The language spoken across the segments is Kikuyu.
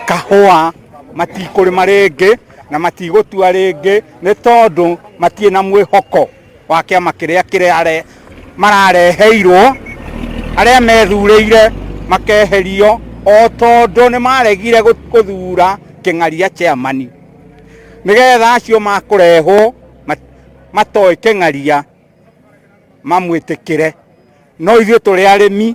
Kahũa matikũrĩma rĩngĩ na matigũtua rĩngĩ nĩ tondũ matirĩ na mwĩhoko wa kĩama kĩrĩa kĩrĩa marareheirwo arĩa methurĩire makeherio o tondũ nĩ maregire gũthura Kĩng'aria chairman nĩgetha acio makũrehwo matoĩ Kĩng'aria mamwĩtĩkĩre. No ithuĩ tũrĩ arĩmi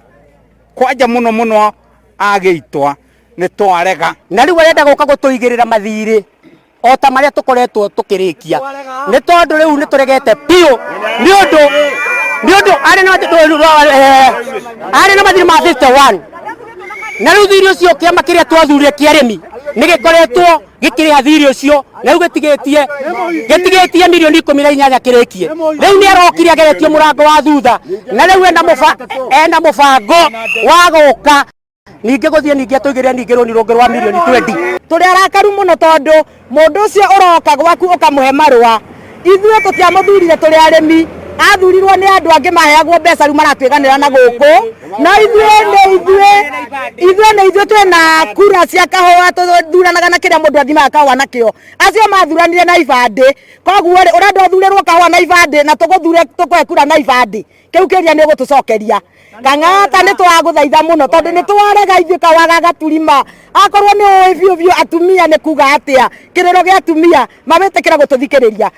kwanja mũno mũno agĩitwa nĩ twarega. Na rĩu arenda gũka gũtũigĩrĩra mathirĩ o ta marĩa tũkoretwo tũkĩrĩkia, nĩ tondũ rĩu nĩ tũregete biũ, nĩ ũndũ arĩ na mathirĩ ma 51, na rĩu thirĩ ũcio kĩama kĩrĩa twathurire kĩa arĩmi nĩ gĩkoretwo gĩkĩrĩha thirĩ ũcio, na rĩu gĩtigĩtie mirioni 18 kĩrĩkie. Rĩu nĩ arokire ageretie mũrango wa thutha, na rĩu ena mũbango wa gũka ningĩ gũthiĩ ningĩ atũigĩrĩre ningĩ rũni rũngĩ rwa mirioni 20. Tũrĩ arakaru mũno tondũ mũndũ ũcio ũroka gwaku ũkamũhe marũa, ithuĩ tũtiamũthurire tũrĩ arĩmi, athurirwo nĩ andũ angĩ maheagwo mbeca. Rĩu maratwĩganĩra na gũkũ, no ithuĩ nĩ ithuĩ twĩna kura cia kahũa, tũthuranaga na kĩrĩa mũndũ athimaga kahũa nakĩo. Acio mathuranire na ibandĩ, koguo rĩ, ũrenda ũthurĩrwo kahũa na ibandĩ na tũgũthure tũkũhe kura na ibandĩ? Kĩu kĩũria nĩ ũgũtũcokeria. Kang'ata, nĩ twagũthaitha mũno tondũ nĩ twarega ithuĩ kawaga gaturima. Akorwo nĩ ũĩ biũ biũ atumia nĩ kuga atĩa, kĩrĩro gĩa atumia mawĩtĩkĩra gũtũthikĩrĩria.